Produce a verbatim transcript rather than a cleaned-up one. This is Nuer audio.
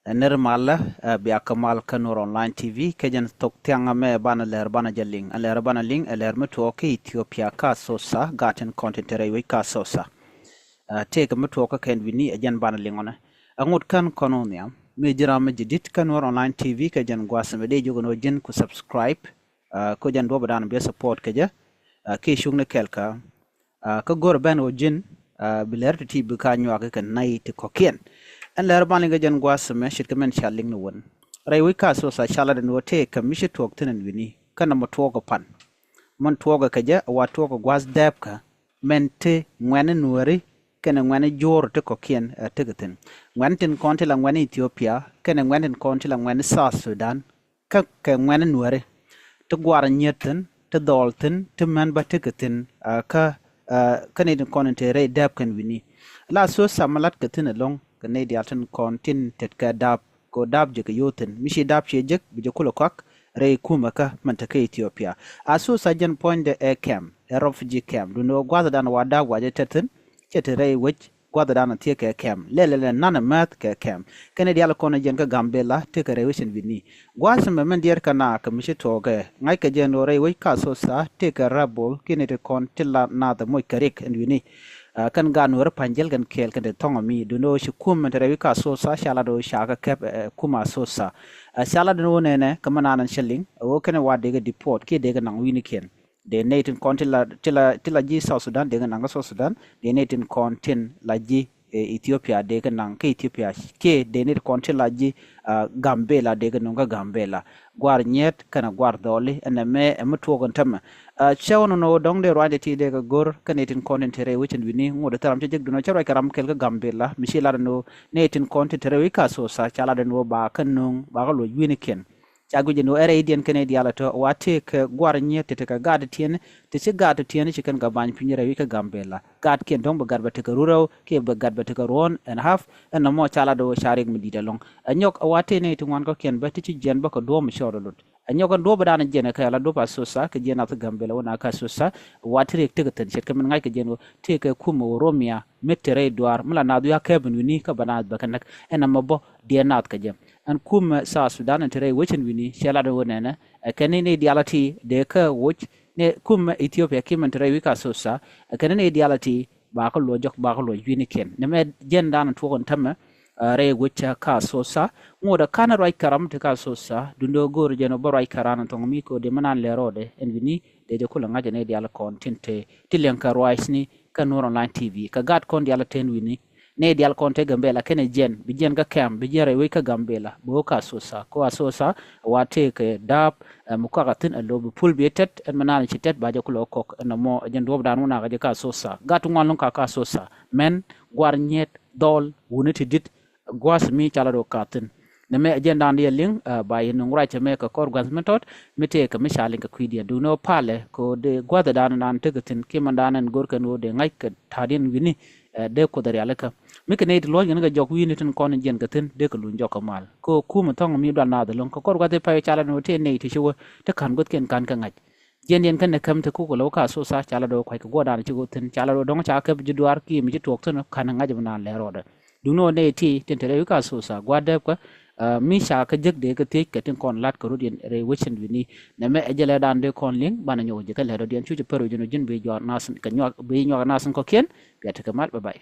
Ɛ nir malä, ɛ bia kä mal kä Nuɔr Online T V, kɛ jɛn thok thiaŋ ɛmɛ banɛ lɛr banɛ jɛ liŋ. Ɛ lɛr banɛ liŋ, ɛ lɛr mi tuɔɔk kä Ethiopia kä Asosa, gat tin kɔn tin te rɛy wec kä Asosa. Ɛ tëëkɛ mi tuɔɔk kä kɛn wi̱ni ɛ jɛn banɛ liŋ ɔnɛ. Ɛ ŋot kän kɔn wä nhiam, mi ji̱n ram mi ji̱ di̱t kä Nuɔr Online T V kɛ jɛn gua̱a̱th ɛmɛ dee jiök ɛn ɣöö ji̱n ku subscribe, ɛ kä jɛn duɔ̱ɔ̱p ɛ dan biɛ support kɛ jɛ, ɛ kiɛ cuŋni kɛl kä Kä go̱r ben ɣöö ji̱n bi lɛr ti ti bi ka nyuak kɛ nɛy ti kɔ̱kiɛn. Ɛn lɛr ban liŋ kɛ jɛn gua̱a̱th ɛmɛ ce̱tkɛ mɛn ca liŋ ni wän. Rɛy wec kä Asosa ca lat ɛn ɣöö tëëkɛ mi ci tuɔɔk thi̱n ɛn wi̱ni kä nɔmɔ tuɔɔk ɛ pan. Mɛn tuɔɔk ɛ kɛ jɛ ɛ wa tuɔɔk ɛ gua̱a̱th dɛɛpkä mɛn ti ŋuɛ̈ni Nuääri kɛnɛ ŋuɛ̈ni juɔ̱ɔ̱r ti kɔ̱kiɛn ɛ tekɛ thi̱n. Ŋuɛ̈ni tin kɔn ti la ŋuɛ̈ni Ethiopia kɛnɛ ŋuɛ̈ni tin kɔn ti la ŋuɛ̈ni South Sudan. Kä kɛ ŋuɛ̈ni Nuääri ti gua̱r nyieth thi̱n, ti dhɔɔl thi̱n, ti män bä tekɛ thi̱n, kä kä nɛy tin kɔn in te rɛy dääp kɛn wi̱ni. La Asosa mi latkɛ thi̱n ɛlɔ̱ŋ kɛ nɛy diaal tin kɔn tin tetkɛ dääp kɛ ɣöö dääp jɛ kɛ yo̱o̱ thi̱n. Mi ci dääp ciɛ jek bi jɛ kulɛ kɔak rɛy kumɛ kä mɛn te kä Ethiopia. Asosa jɛn puɔ̱nydɛ ɛ kɛm, ɛ refugee camp. Duundɛ ɣöö gua̱thdan wa dääp wa jɛ tɛt thi̱n cɛ te rɛy wec gua̱thdan a thiee kɛ kɛm. Lɛl ɛlɛ nanɛ määth kɛ kɛm. Kɛn i̱ diaal kɔn i̱ jɛn kä Gambela tekɛ rɛy wecin wi̱ni. Gua̱a̱th ɛmɛ mɛn diɛɛr kɛ naath kɛ mi ci tuɔɔkɛ. Ŋa̱ckɛ jɛn ɣöö rɛy wec kä Asosa tekɛ rebel kiɛ nɛy ti kɔn ti la naath ɛ moc kɛ rik ɛn wi̱ni. Kɛn gaat Nuääri pa̱ny jäl kɛn kɛɛl kɛn ti thɔ̱ŋ ami. Duundɛ ɣöö ci kum mɛn te rɛy wec kä Asosa ca lat ɣöö ca kɛ kɛp ɛ kum Asosa. Ca lat ɛn ɣöö nɛnɛ kɛ mi naan ɛn cä liŋ ɛ ɣöö kɛn ɛ wa dee kɛ deport kiɛ dee kɛ naŋ wi̱nikiɛn. Dee nɛy tin kɔn ti la ti la ti la ji̱ South Sudan dee kɛ naŋ kä South Sudan. Dee nɛy tin kɔn tin la ji̱ Ethiopia dee kɛ naŋ kä Ethiopia. Kiɛ dee nɛy tin kɔn ti la ji̱ Gambela dee kɛ nuŋ kä Gambela. Gua̱r nyiet kɛnɛ gua̱r dhɔli ɛn ɛmɛ ɛ mi tuɔɔk ɛn tämɛ. Cɛ wä nɔnɔ dɔ̱ŋ dee ruacdɛ ti dee kɛ go̱r kä nɛy tin kɔn tin te rɛy wecin wi̱ni ŋot ɛ thil ram cä jek duundɛ cä ruac kɛ ram kɛl kä Gambela mi ci lat ɛn ɣöö nɛy tin kɔn tin te rɛy wec kä Asosa ca lat ɛn ɣöö ba kä nuŋ ba kä luɔc wi̱nikiɛn. Ca guic ɛn ɣöö ɛ rɛydiɛn kɛn i̱ diaal ɛ tɔ̱ wa tëëkɛ gua̱r nyieth ti tekɛ gaat ti tiɛni ti ci gaat ti tiɛni ci kɛn kɛ ba̱ny piny rɛy wec kä Gambela. Gaatkiɛn dɔ̱ŋ bɛ gat bɛ tekɛ run rɛw kiɛ bɛ gat bɛ tekɛ ruɔ̱n and half. Ɛn nɔmɔ ca lat ɣöö ca riɛk mi di̱i̱t ɛlɔ̱ŋ. Ɛ nyɔk ɛ wa tëë nɛy ti ŋuan kɔ̱kiɛn bä ti ci jiɛn bä kɛ duɔ̱ɔ̱p mi cɔɔd ɛ lot. Ɛ nyɔk ɛn duɔ̱ɔ̱p ɛ da̱a̱n ɛ jiɛn ɛ kɛ la duɔ̱ɔ̱p Asosa kɛ jiɛn nath Gambela wä na kä Asosa. Wa ti riɛk tekɛ thi̱n ce̱tkɛ min ŋa̱ckɛ jiɛn ɣöö tëëkɛ kumɛ Oromia mi te rɛy duaar mi la naath wi̱i̱ a kɛɛp ɛn wi̱ni kä bɛ naath bɛ kɛ näk. Ɛn nɔmɔ bä diɛn naath kɛ jɛ. Ɛn kumɛ South Sudan ɛn te rɛy wecin wi̱ni cɛ lat ɛn ɣöö nɛnɛ ɛ kɛn ni nɛy diaal ɛ ti dee kä woc ni kumɛ Ethiopia kiɛ mɛn te rɛy wec kä Asosa. Ɛ kɛn ni nɛy diaal ɛ ti ba kä luɔc jɔk ba kä luɔc wi̱nikiɛn. Nɛmɛ jɛn da̱a̱n tuɔk ɛn tämɛ rɛy wec kä Asosa. Ŋot ɛ ka̱n ruac kɛ ram ti kä Asosa duundɛ ɣöö go̱o̱r jɛn ɣöö bä ruac kɛ ran ɛn thɔŋ mi ko̱dɛ mi naan lɛr rɔɔdɛ ɛn wi̱ni. Dee jɛ kulɛ ŋa̱c ɛ nɛy diaal kɔn tin te ti liɛŋ kɛ ruacni kä Nuɔr Online T V kɛ gaat kɔn diaal te ɛn wi̱ni. Nɛy diaal kɔn te Gambela kɛnɛ jiɛn bi jiɛn kä kɛm bi jiɛn rɛy wec kä Gambela bi wä kä Asosa. Kä Asosa wa tëëkɛ dääp ɛ mi kuakä thi̱n ɛ lo̱ bi pul bi tɛt ɛn mi naan ci tɛt ba jɛ kulɛ kɔk ɛn nɔmɔ ɛ jɛn duɔ̱ɔ̱pdan wä nakä jɛ kä Asosa. Gaat ti ŋuan lo̱ŋ kä kä Asosa mɛn gua̱r nyiet dhɔl wuni ti di̱t. Gua̱a̱th mi ca la do̱ ka̱thi̱n. Nɛmɛ ɛ jɛn da̱a̱n diɛ liŋ ba yɛ nuŋ ruac ɛmɛ kɛ kɔr gua̱th mi tɔt mi tëëkɛ mi ca liŋ kɛ kui̱diɛn duundɛ ɣöö palɛ kɛ ɣöö dee gua̱th ɛ da̱a̱n da̱a̱n tekɛ thi̱n kiɛ mɛn da̱a̱n ɛn go̱rkɛn ɣöö dee ŋa̱c kɛ ta̱a̱diɛn wi̱ni. Dee Kuoth ɛ rialikä mi kɛ nɛy ti luɔ̱c kɛn kɛ jɔk wi̱ni tin kɔn in jiɛn kɛ thi̱n dee kɛ luny jɔk kɛ mal kɛ ɣöö kumɛ thɔ̱ŋ mi dual naath ɛlɔ̱ŋ kɛ kɔr gua̱th ɛ pay ca la do̱ tëë nɛy ti ci wä ti ka̱n guäthkiɛn ka̱n kɛ ŋa̱c. Jiɛndiɛn kɛn ni käm te kuk kɛ lo̱w kä Asosa ca la do̱ kua̱c kɛ guɔ̱ɔ̱rdan ci ɣöö thi̱n ca la do̱ dɔ̱ŋ ca käp ji̱ duaar kiɛ mi ci tuɔɔk thi̱n ka̱n ŋa̱c mi naan lɛr rɔɔdɛ. Duŋni ɣöö nɛy ti tin te rɛy wec kä Asosa gua̱a̱r dääpkä mi ca kä jek dee kɛ thiec kɛ tin kɔn la̱t kɛ rut yɛn rɛy wecin wi̱ni. Nɛmɛ ɛ jɛ lɛ daan dee kɔn liŋ banɛ nyɔk ji̱ kä lɛr rɔɔdiɛn cu ci pär wi̱c jɛn ɔ ji̱n bi juak nath kɛ nyuak bi nyuak nath kɔ̱kiɛn. Bia tekɛ mal bye bye.